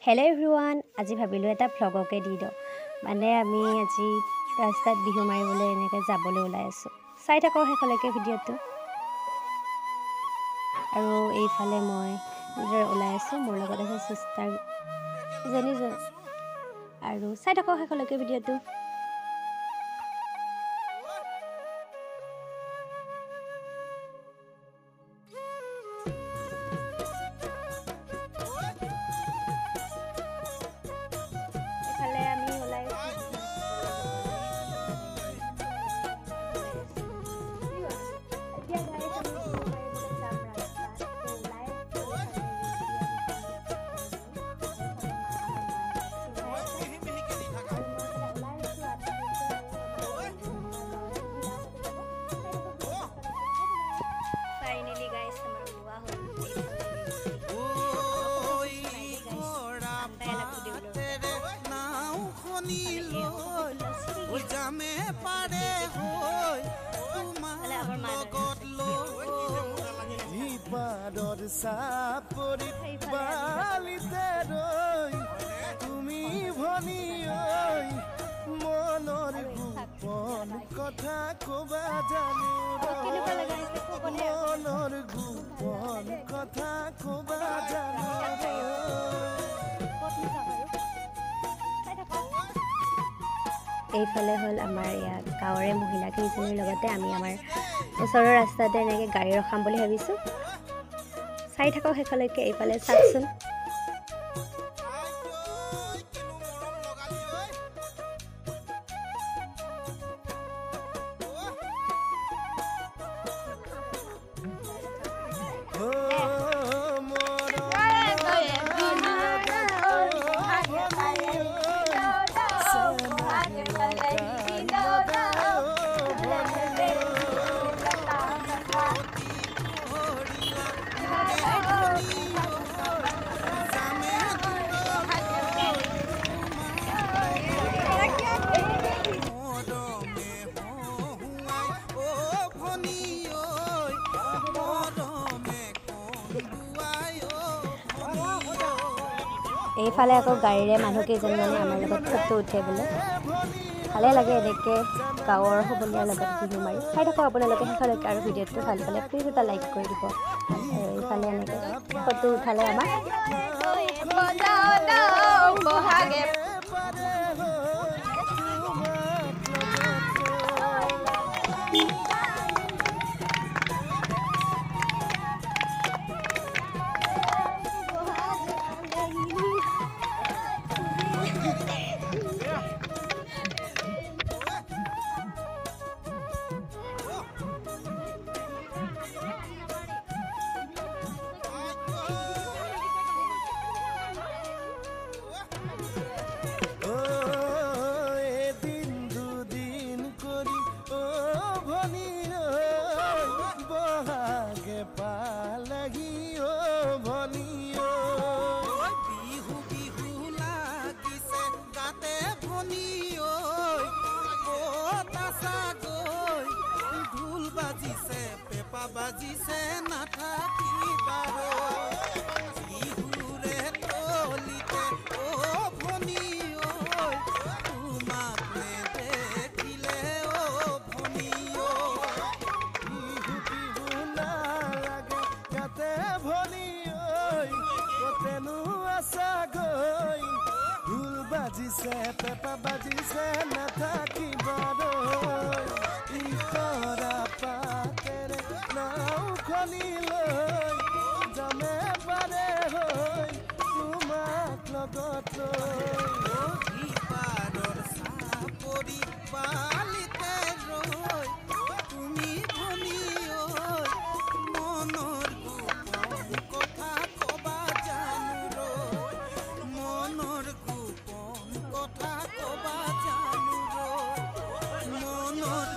Hello' everyone, আজি ভাবিলোঁ এটা ভ্লগকে দি দিওঁ। মানে আমি আজি ৰাস্তাত বিহু মাৰিবলৈ এনেকৈ যাবলৈ ওলাই আছোঁ। চাই থাকক শেষলৈকে ভিডিঅ'টো। আৰু এইফালে মই ওলাই আছোঁ, মোৰ লগত আছে চিষ্টাৰ এজনী, আৰু চাই থাকক শেষলৈকে ভিডিঅ'টো। তুমি ভনী মনৰ গোপন কথা কবা জানো, মনৰ গোপন কথা কবা জানো। এইফালে হ'ল আমাৰ ইয়াত গাঁৱৰে মহিলা কেইজনীৰ লগতে আমি আমাৰ ওচৰৰ ৰাস্তাতে এনেকৈ গাড়ী ৰখাম বুলি ভাবিছোঁ। চাই থাকক শেষলৈকে। এইফালে চাওকচোন, এইফালে আকৌ গাড়ীৰে মানুহ কেইজনমানে আমাৰ লগত ফটো উঠে বোলে। ভালে লাগে এনেকৈ গাঁৱৰ সমনীয়াৰ লগত বিহু মাৰি। চাই থাকক আপোনালোকে শেষলৈকে, আৰু ভিডিঅ'টো ভাল পালে প্লিজ এটা লাইক কৰি দিব। আৰু এইফালে এনেকৈ ফটো উঠালে আমাৰ। বাজিছে নাথাকিবা বিহুৰে তলিতে অ ভনী ঐ, তোমাক নেদেখিলে অ ভনী ঐ। বিহু বিহু নালাগে গাতে ভনী ঐ, কতেনো আছা গৈ? ঢোল বাজিছে পেঁপা বাজিছে নাথাকিবা ৰৈ। ইতৰা পাতেৰে নাওখনি লৈ যামে পাৰে হৈ তোমাক লগত লৈ। পাৰৰ চাপৰি বালিতে ৰৈ তুমি ভনী ঐ, মনৰ গোপন কথা কবা জানো ৰৈ, মনৰ গোপন কথা কবা জানো ৰৈ, মনৰ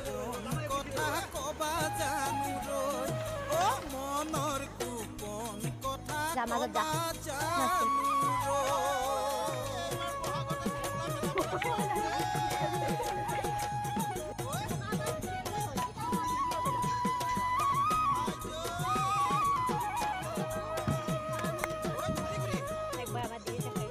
গোপন কথা কবা জানো ৰৈ, অ মনৰ গোপন কথা কবা জানো ৰৈ। একবাৰ আমাৰ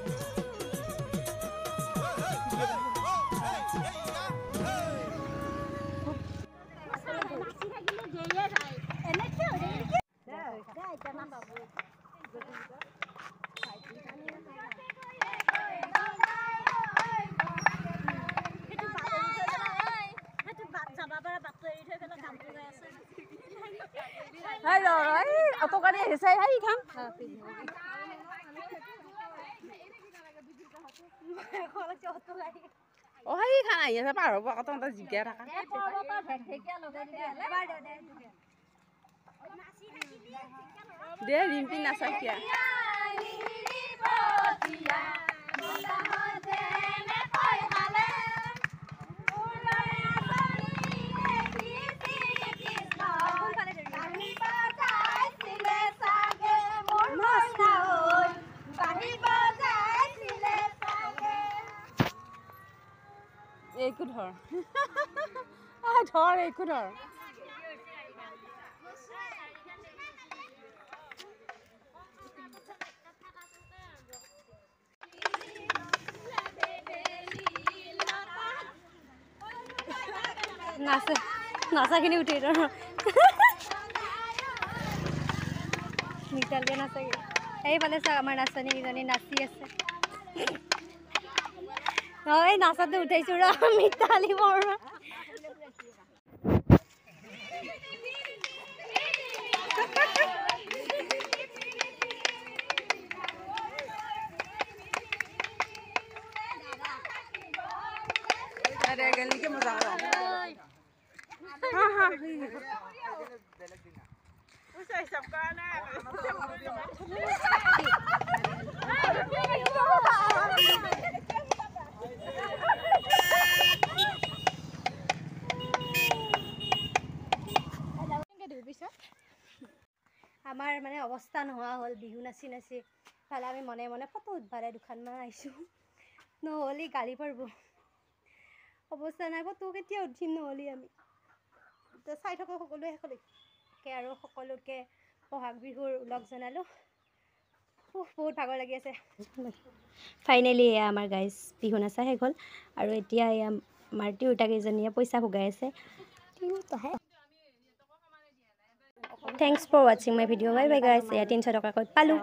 অটো গাড়ী আহিছে সেইখন অ সেইখন আহি আছে পাৰ হ'ব আকৌ তহঁতৰ জিকা থাকা দে ৰিম্পী নাচা কিয়া একো ধৰ ধৰ একো ধৰ নাচা নাচাখিনি উঠি মিতালীয়ে নাচা এইফালে চাওক আমাৰ নাচনী কেইজনী নাচি আছে। এই নাচাটো উঠাইছো ৰ মিতালী বৰ্মা। আমাৰ মানে অৱস্থা নোহোৱা হ'ল বিহু নাচি নাচি। ফালে আমি মনে মনে ফটো উঠবাৰে দুখনমান আহিছোঁ, নহ'লে গালি পাৰিব। অৱস্থা নাই, ফটো কেতিয়া উঠিম নহ'লে আমি। এতিয়া চাই থাকোঁ সকলোৱে শেষলৈকে আৰু সকলোকে বহাগ বিহুৰ ওলগ জনালোঁ। বহুত ভাগৰ লাগি আছে। ফাইনেলি এয়া আমাৰ গাইজ বিহু নাচা শেষ হ'ল আৰু এতিয়া এয়া আমাৰ তিৰোতাকেইজনীয়ে পইচা ভগাই আছে। Thanks for watching my video. Bye bye guys. এয়া 300 টকাকৈ পালোঁ।